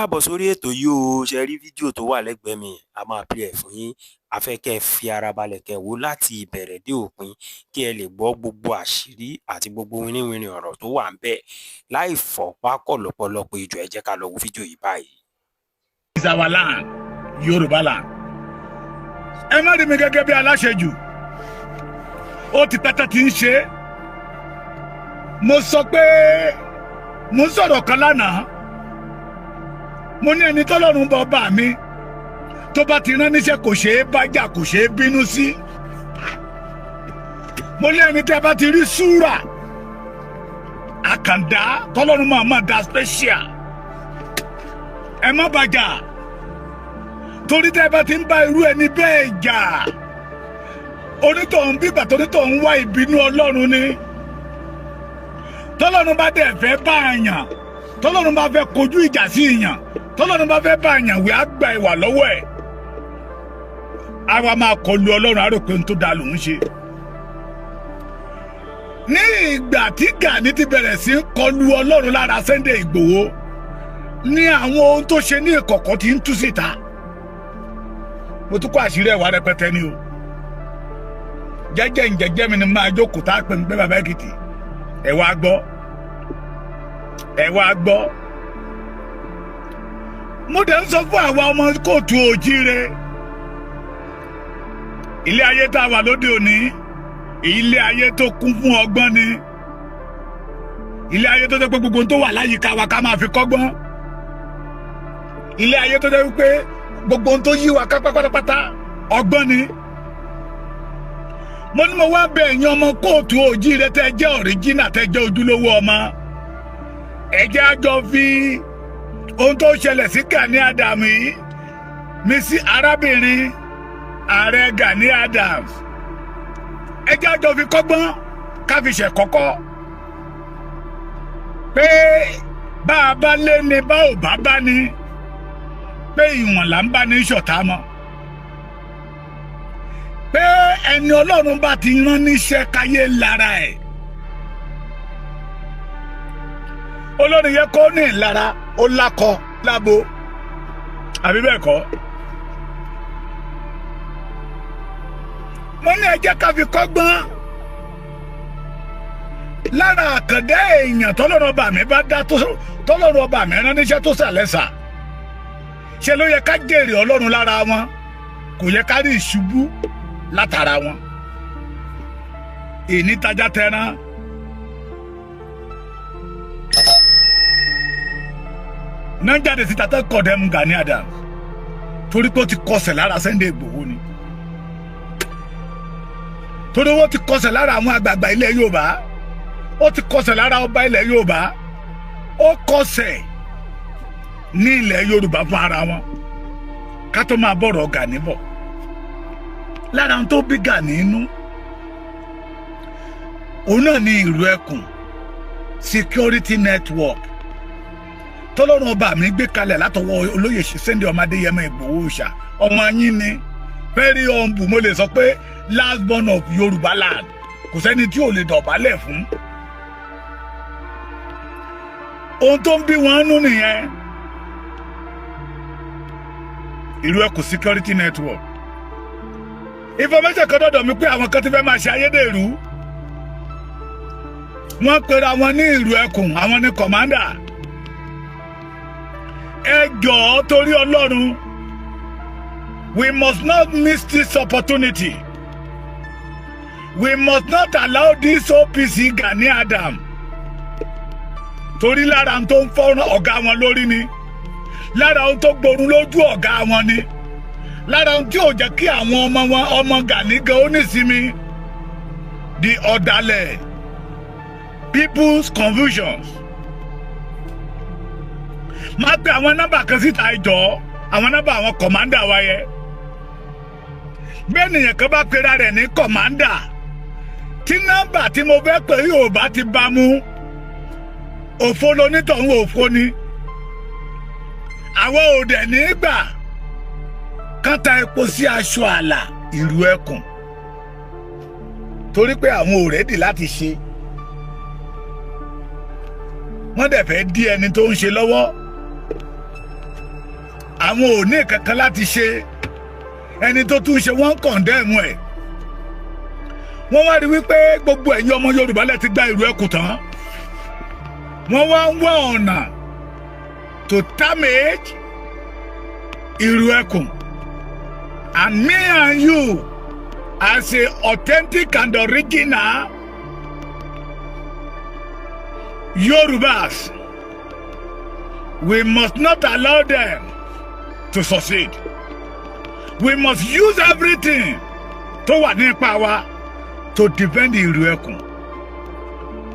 Káàbọ̀ sórí ètò yìí o. Ṣe rí fídíò tó wà lẹ́gbẹ̀ẹ́ mi, a máa play ẹ̀ fún yín. A fẹ́ kẹ́ ẹ fi ara balẹ̀ kẹ́ ẹ wò láti ìbẹ̀rẹ̀ dé òpin, kí ẹ lè gbọ́ gbogbo àṣírí àti gbogbo wínníwínní ọ̀rọ̀ tó wà ńbẹ̀ láì fọ́ pákọ̀ lọ́pọ̀lọpọ̀ ìjọ. Ẹ jẹ́ ká lọ wo fídíò yìí báyìí. Is our land, Yorùbá land. Ẹ má rí mi gẹ́gẹ́ bí aláṣejù. Ó ti pẹ́tẹ́ tí ń ṣe é. Mo sọ pé mo ń sọ̀rọ̀ kan lánàá. Mo ní ẹni tọ́lọ́run bọ́ bá mi tó bá ti rán níṣẹ́, kò ṣeé bá jà, kò ṣeé bínú sí. Mo ní ẹni tẹ́ bá ti rí súrà àkàndá tọ́lọ́run máa máa da special, ẹ má bàjá, torí tẹ́ bá ti ń bá irú ẹni bẹ́ẹ̀ jà, onítọ̀hún bígbà tónítọ̀hún wá ìbínú Ọlọ́run ni. Tọ́lọ́run bá dẹ̀ fẹ́ bá àyàn, tọ́lọ́run bá fẹ́ kojú ìjà sí ìyàn, tọ́lọ́run bá fẹ́ bá àyàn wí, á gba ìwà lọ́wọ́ ẹ̀, àwa máa kọlu Ọlọ́run, á rò pé n tó da lòún ṣe. Ní ìgbà tí Gani ti bẹ̀rẹ̀ sí í kọlu Ọlọ́run lára Sunday Ìgbòho ní àwọn ohun tó ṣe ní ìkọ̀kọ̀ tí ń tú síta, mo tún kó àṣírí ẹ̀wà rẹpẹtẹ ni o. Jẹ́jẹ́ ǹjẹ́jẹ́ mi ni máa jókòó tá a pè mí pé, "Bàbá Èkìtì, ẹ wá gbọ́, ẹ wá gbọ́." Mo dẹ̀ ń sọ fún àwa ọmọ kóòtù òjíire, ilé ayé tá a wà lóde òní, ilé ayé tó kún fún ọgbọ́n ni. Ilé ayé tó jẹ́ pé gbogbo tó wà láyìíká wa, ká máa fi kọ́gbọ́n. Ilé ayé tó jẹ́ pé gbogbo ohun tó yí wa ká pátápátá, ọgbọ́n ni. Mo ní mo wá bẹ̀ ẹ̀yin ọmọ kóòtù òjíire tẹ́ jẹ́ original, tẹ́ jẹ́ ojúlówó ọmọ, ẹ jẹ́ á jọ fi ohun tó ṣẹlẹ̀ sí Gani Adams yìí mi sí arábìnrin ààrẹ Gani Adams, ẹ jẹ́ á jọ fi kọ́gbọ́n, ká fi ṣe kọ́kọ́ pé bá a bá lé ni, bá ò bá bá ní, pé ìwọ̀n là ń bá ní ṣọ̀tá mọ́, pé ẹni Ọlọ́run bá ti rán níṣẹ́, káyé lára ẹ̀. Olórin yẹ kó ní ìlara, ó lákọ lábo, àbí bẹ́ẹ̀ kọ́? Mo ní ẹ jẹ́ ká fi kọ́gbọ́n lára àkàndá èèyàn tọ́lọ́run ọba mi bá dá, tọ́lọ́run ọba mi rán níṣẹ́ tó sàlẹ́sà. Ṣe ló yẹ ká jèrè Ọlọ́run lára wọn, kò yẹ ká rí ìṣubú látara wọn. Ìní tajà tẹran náà jáde síta tó kọ̀dẹ́mù Gani Adams, torí pé ó ti kọsẹ̀ lára Sunday Igboho ni, torí ó ti kọsẹ̀ lára àwọn àgbààgbà ilẹ̀ Yorùbá, ó ti kọsẹ̀ lára ọba ilẹ̀ Yorùbá, ó kọsẹ̀ ní ilẹ̀ Yorùbá fún ara wọn. Ká tó máa bọ̀rọ̀ Gani bọ̀, lára ohun tó bí Gani inú òun náà ní ìlú ẹkùn security network tọ́lọ́run ọba mi gbé kalẹ̀ látọwọ́ olóyè Sunday ọmọ Adéyẹmọ Ìgbòho Òòṣà. Ọmọ yín ni, very humble. Mo lè sọ pé last born of Yorùbá land, kò sẹ́ni tí ò lè dọ̀bálẹ̀ fún. Ohun tó ń bí wọn nú nìyẹn, ìlú ẹkùn security network. Information kan dọ̀dọ̀ mi pé àwọn kan ti fẹ́ máa ṣe ayédèrú. Wọ́n pera wọn ní ìlú ẹkùn, àwọn ní commander. Ẹ jọ̀ọ́, torí Ọlọ́run, we must not miss this opportunity. We must not allow this OPC Gani Adams, torí lára ohun tó ń fọ́nrán ọ̀gá wọn lórí ni, lára ohun tó gborun lójú ọ̀gá wọn ni, lára ohun tí ò jẹ́ kí àwọn ọmọ wọn, ọmọ Gani gan, ó nísinmi, the ọ̀dàlẹ̀ people's confusions. Máa pe àwọn nọ́mbà kan síta ìjọ, àwọn nọ́mbà àwọn commander wa yẹ. Bí ènìyàn kan bá pera rẹ̀ ní commander, tí nọ́mbà tí mo fẹ́ pè yóò bá ti bá mú, òfo lonítọ̀hún, òfo ni. Àwọn òdẹ nígbà kán ta epo sí aṣọ àlà ìlú ẹkùn, torí pé àwọn ò ready láti ṣe. Wọ́n dẹ̀ fẹ́ dí ẹni tó ń ṣe lọ́wọ́. Àwọn ò ní kankan láti ṣe. Ẹni tó tún ṣe, wọ́n condemn ẹ̀. Wọ́n wá rí wípé gbogbo ẹ̀yin ọmọ Yorùbá lẹ ti gba ìlú ẹkùn tán. Wọ́n wá ń wá ọ̀nà to damage ìlú ẹkùn, and me and you as a authentic and original Yorubas, we must not allow them to succeed. We must use everything tó wà ní ipa wa to defend ìlú ẹkùn.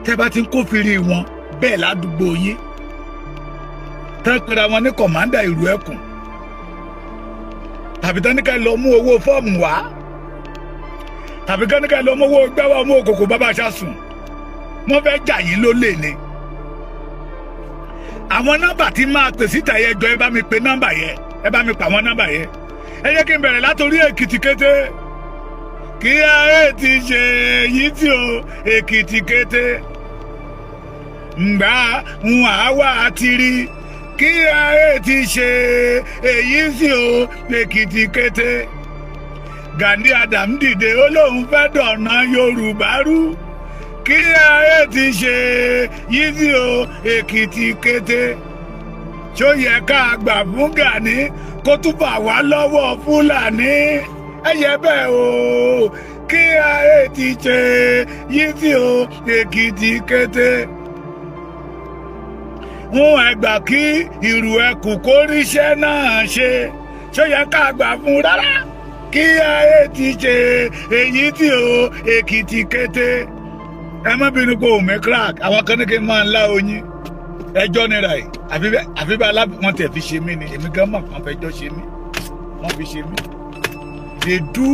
Tẹ́ bá ti ń kófìrí wọn bẹ́ẹ̀ ládùúgbò yín, tẹ́ pera wọn ní commander ìlú ẹkùn, tàbí tẹ́ ní ká lọ mú owó fọ́ọ̀mù wá, tàbí ká ní ká lọ mú owó gbẹ́wà mú òkòkò bàbá aṣáṣùn, wọ́n fẹ́ jà yín lólè ni. Àwọn nọ́mbà tí máa pè síta yẹn, jọ, ẹ bá mi pe nọ́mbà yẹn, ẹ bá mi pa àwọn nọ́mbà yẹn. Ẹ jẹ́ kí n bẹ̀rẹ̀ látòrí Èkìtì kété. Kí ayé ti ṣe èyí tí o Èkìtì kété ngbà ń àwa ti rí. Kí ayé ti ṣe èyí tí o Èkìtì kété. Gani Adams dìde, ó lóun fẹ́ dọ̀nà Yorùbá rú. Kí ayé ti ṣe yìí tí o Èkìtì kété. Ṣó yẹ ká gbà fún Gani kó tún bà wá lọ́wọ́ Fúlàní? Ẹyẹ bẹ́ẹ̀ o. Kí ayé ti ṣe yìí tí o Èkìtì kété. Ń ẹgbà kí ìrù ẹkùn kó ríṣẹ́ náà ṣe. Ṣó yẹ ká gbà fún rárá? Kí ayé ti ṣe èyí tí o Èkìtì kété. Ẹ má bínú pé òun mi crack. Àwọn kan ní kí n máa ń lá oyin ẹjọ́ nira yìí, àfi bá alábì wọn tẹ̀ fi ṣe mí ni. Èmi gan mọ̀ kàn fẹjọ́ ṣe mí, wọ́n fi ṣe mí. They do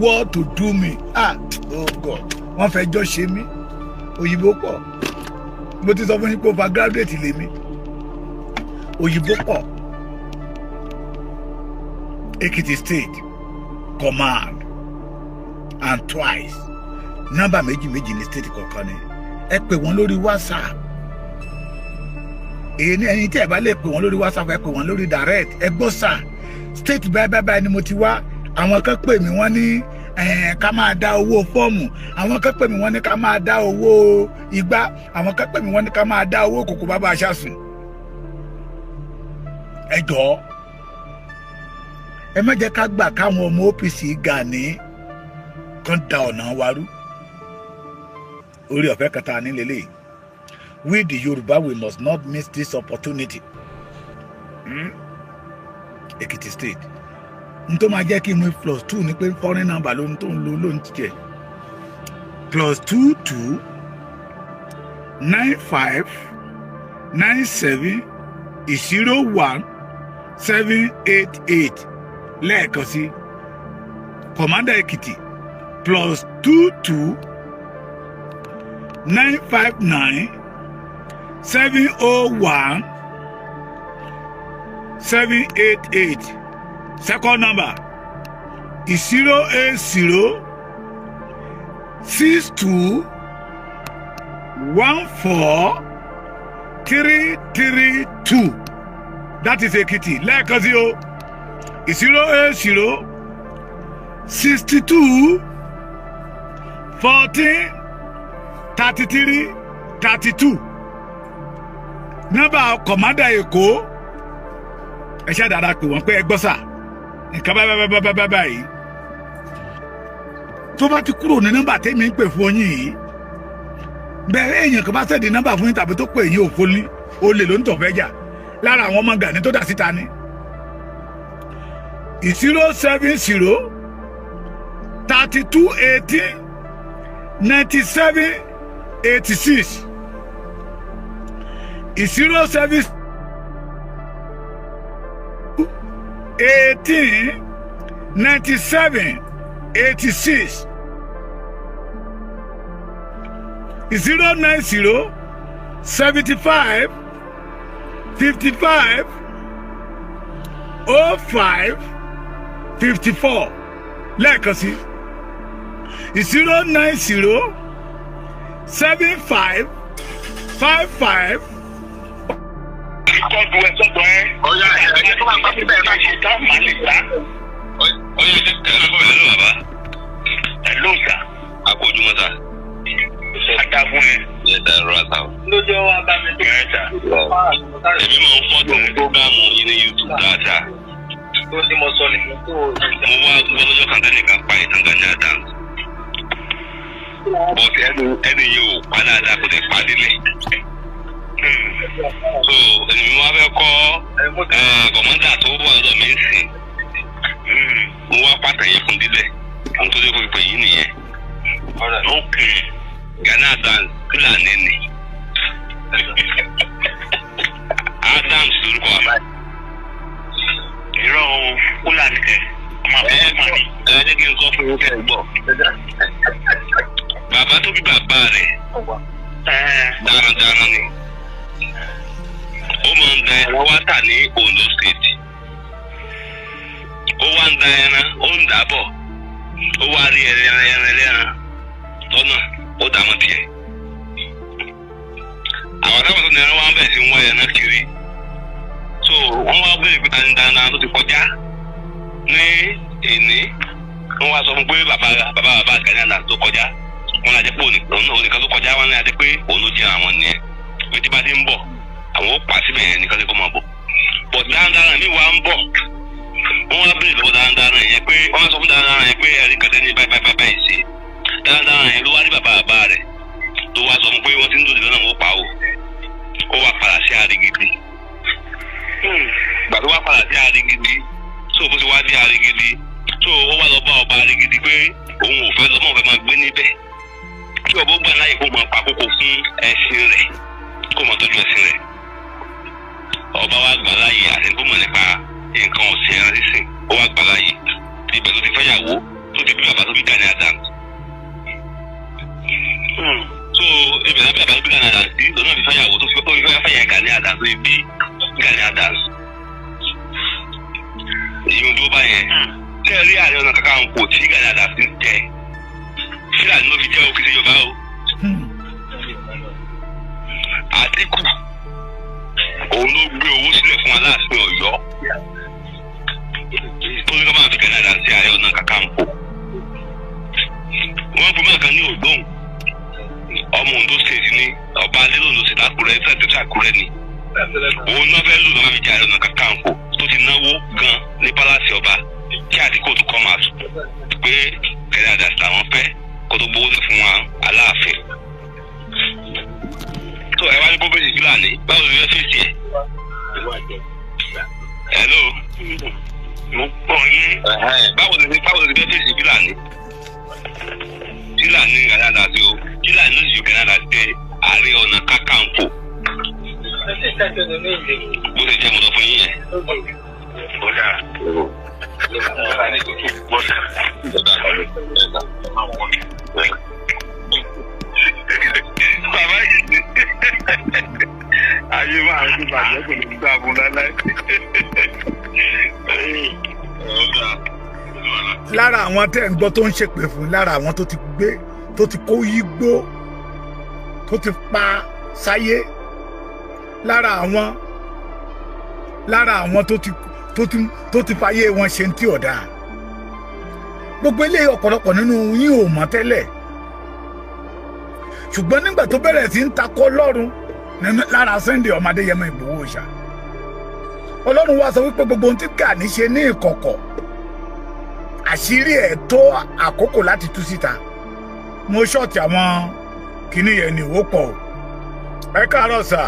what to do me. Ah, oh God, wọ́n fẹjọ́ ṣe mí. Òyìnbó pọ̀. Mo ti sọ fún yín pé over graduate lèmi. Òyìnbó pọ̀. Ekiti State Command, and twice, nọ́mbà méjì méjì ní state kọ̀ọ̀kan ni. Ẹ pè wọ́n lórí WhatsApp. Èyí ni ẹni tí ẹ bá lè pè wọ́n lórí WhatsApp, ẹ pè wọ́n lórí direct. Ẹ gbọ́ sà, state báyìí báyìí báyìí ni mo ti wá. Àwọn kan pè mí, wọ́n ní ká máa dá owó fọ́ọ̀mù. Àwọn kan pè mí, wọ́n ní ká máa dá owó igbá. Àwọn kan pè mí, wọ́n ní ká máa dá owó kòkó bàbá aṣáṣùn. Ẹ jọ̀ọ́, ẹ má jẹ́ ká gbà káwọn ọmọ OPC Gani kan da ọ̀nà wa rú. Orí ọ̀fẹ́ kẹta ní lélẹ̀. We the Yorùbá, we must not miss this opportunity. Ekiti State, n tó máa jẹ́ kí n mú +2 ní pé foreign number ló ń tó ń lo ló ń jẹ +22959701788. Lẹ́ẹ̀kan sí, Commander Ekiti, +22959701788. Second number is 0806214332. That is Ekiti. Lẹ́ẹ̀kan sí o, 08062143332. Nọ́mbà Commander Èkó, ẹ ṣáà dáadáa pè wọ́n pé ẹ gbọ́ sà, nǹkan báyìí báyìí báyìí báyìí. Tó bá ti kúrò ní nọ́mbà tẹ́mi ń pè fún yín yìí bẹ́ẹ̀, èèyàn kan bá send nọ́mbà fún yín tàbí tó pè yín, òfo ní olè ló ń tọ̀ fẹ́ jà lára àwọn ọmọ Gani tó dà síta ni. 07032189786, 07189786, 09075550554. Lẹ́ẹ̀kan sí, 0907555 Kọ́ọ̀dù ẹ̀ sọ́dọ̀ ẹ̀. Ọ̀ya ẹ̀yẹ tó máa pa síbẹ̀. Èmi máa ń follow program yín ní YouTube dáadáa. Mo wá gbọ́ lọ́jọ́ kan tẹ́nìkan pa ìtàn Gani Adams. But ẹni yìí ò pa dáadáa, kò dẹ̀ pa délẹ̀. So èmi wá fẹ́ kọ́ commander tó wà lọ́dọ̀ mi ń sìn. Mo wá pàtàkì yẹn fún dílẹ̀. Ohun tó dé kó fi pè yín nìyẹn. Gani Adams, Fúlàní ni. Adams lórúkọ bàbá ẹ̀. Irọ́ o, Fúlàní kẹ, ọmọ àbúrò mà ní. Ẹ jẹ́ kí n sọ fún yín kẹ́ ẹ gbọ́. Bàbá tó bí bàbá rẹ̀, darandaran ni. Ó máa ń da ẹran wá tà ní Ondo State. Ó wá ń da ẹran, ó ń dà bọ̀. Ó wá rí ẹran ẹlẹ́ran lọ́nà, ó dà mọ́ tiẹ̀. Àwọn táwọn tó ní ẹran wá ń bẹ̀ sí ń wá ẹran kiri. So wọ́n wá béèrè pé tani darandaran tó ti kọjá ní èní. Wọ́n wá sọ fún pé bàbá bàbá bàbá Gani Adams tó kọjá. Wọ́n lájẹ́ pé òun nìkan ló kọjá. Wọ́n lájẹ́ pé òun ló jẹ́ àwọn nìyẹn, pé tí bá ti ń bọ̀, àwọn ó pa síbẹ̀ yẹn nìkan tó kọ́ máa bọ̀. But darandaran mi wá ń bọ̀, wọ́n wá béèrè lọ́wọ́ darandaran yẹn pé, wọ́n sọ fún darandaran yẹn pé ẹ̀rí kan tẹ́ni báyìí báyìí báyìí ṣe. Darandaran yẹn ló wá rí bàbá bàbá rẹ̀ tó wá sọ fún pé wọ́n ti ń dòdì lọ́nà, wọ́n pa o. Ó wá padà sí Arigidi. Gbà tó wá padà sí Arigidi, so bó ti wá dé Arigidi, so ó wá lọ bá ọba Arigidi pé òun ò fẹ́ lọ́mọ, fẹ́ máa gbé níbẹ̀, kí ọba ó gbà láyè kó máa pa kókó fún ẹṣin rẹ̀, kó máa tọ́jú ẹṣin rẹ̀. Ọba wa gbà láyè, àti tó mọ̀ nípa nǹkan ọ̀sìn ẹran sísìn, ó wá gbà láyè. Ibẹ̀ ló ti fẹ́yàwó tó ti bí bàbá tó bí Gani Adams. So ibẹ̀ lábẹ́ bàbá tó bí Gani Adams sí lọ́nà fi fẹ́yàwó tó fi fẹ́ fẹ́yà Gani Adams tó fi bí Gani Adams. Ìyún tó bá yẹn tẹ́ ẹ rí, Ààrẹ Ọ̀nà Kakanfò tí Gani Adams ń jẹ, Fúlàní ló fi jẹ́ òkìtì Yorùbá o. Àtíkù, òun ló gbé owó sílẹ̀ fún Aláàfin Ọ̀yọ́ tó ní ká máa fi Gani Adams sí Ààrẹ Ọ̀nà Kakanfò. Wọ́n fi máa kan ní Ògbóhùn, ọmọ Ondo State ní, ọba alẹ́ Ondo State, Àkúrẹ́ fẹ́ẹ́ Àkúrẹ́ ni. Òun náà fẹ́ lù náà fi jẹ Ààrẹ Ọ̀nà Kakanfò, tó ti náwó gan ní palace ọba kí Àtíkù tó come out pé Gani Adams làwọn fẹ́, kó tó gbowó lẹ̀ fún wa Aláàfin. Tó ẹ wá ní kó fèsì Fúlàní, báwo ló fẹ́ fèsì ẹ̀? Hello? Mo gbọ́ yín. Báwo ló fẹ́ fèsì Fúlàní? Fúlàní Gani Adams o, Fúlàní ló sì yọ Gani Adams jẹ Ààrẹ Ọ̀nà Kakanfò. Bó ṣe jẹ́ mo sọ fún yín yẹn. Ó dáa. Gbọ́dọ̀. Bàbá yìí, ayé máa ń bàjẹ́, kò ní gbà fún lálẹ́. Lára àwọn tẹ́ ń gbọ́ tó ń ṣèpè fún, lára àwọn tó ti gbé, tó ti kó yígbó, tó ti pa sáyé, lára àwọn tó ti fàyè wọn ṣe ń tí ọ̀dà gbogbo eléyìí, ọ̀pọ̀lọpọ̀ nínú yín ò mọ̀ tẹ́lẹ̀. Ṣùgbọ́n nígbà tó bẹ̀rẹ̀ sí ń takò Ọlọ́run lára Sunday ọmọ Adéyẹmọ Ìgbòho ṣá, Ọlọ́run wá sọ wípé gbogbo ohun tí Gani ṣe ní ìkọ̀kọ̀, àṣírí ẹ̀ tó àkókò láti tú síta. Mo ṣọ́ọ̀tì àwọn kinní yẹn ní ìwó pọ̀ o. Ẹ káàárọ̀ sà,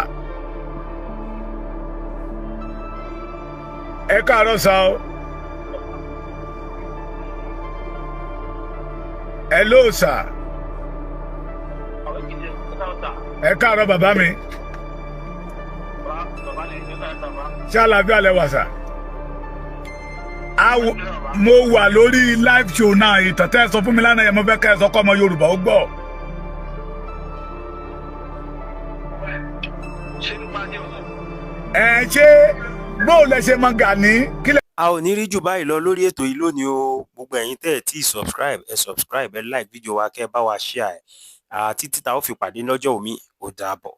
ẹ káàárọ̀ sà o. Hello sà, ẹ káàárọ̀ bàbá mi. Ṣé àlàáfíà lẹ wà sà? Mo wà lórí live show náà. Ìtàn tẹ́ ẹ sọ fún mi lánàá yẹn, mo fẹ́ kẹ́ ẹ sọ kọ́ ọmọ Yorùbá ó gbọ́. Ẹ ṣé, bóò lẹ ṣe mọ Gani kí lẹ. A ò ní rí jù báyìí lọ lórí ètò yìí lónìí o. Gbogbo ẹ̀yin tẹ́ ẹ̀ tí subscribe, ẹ subscribe, ẹ like fídíò wa, kẹ́ ẹ bá wa share ẹ̀. Àti títà ó fi pàdé lọ́jọ́ òní, ó dàbọ̀.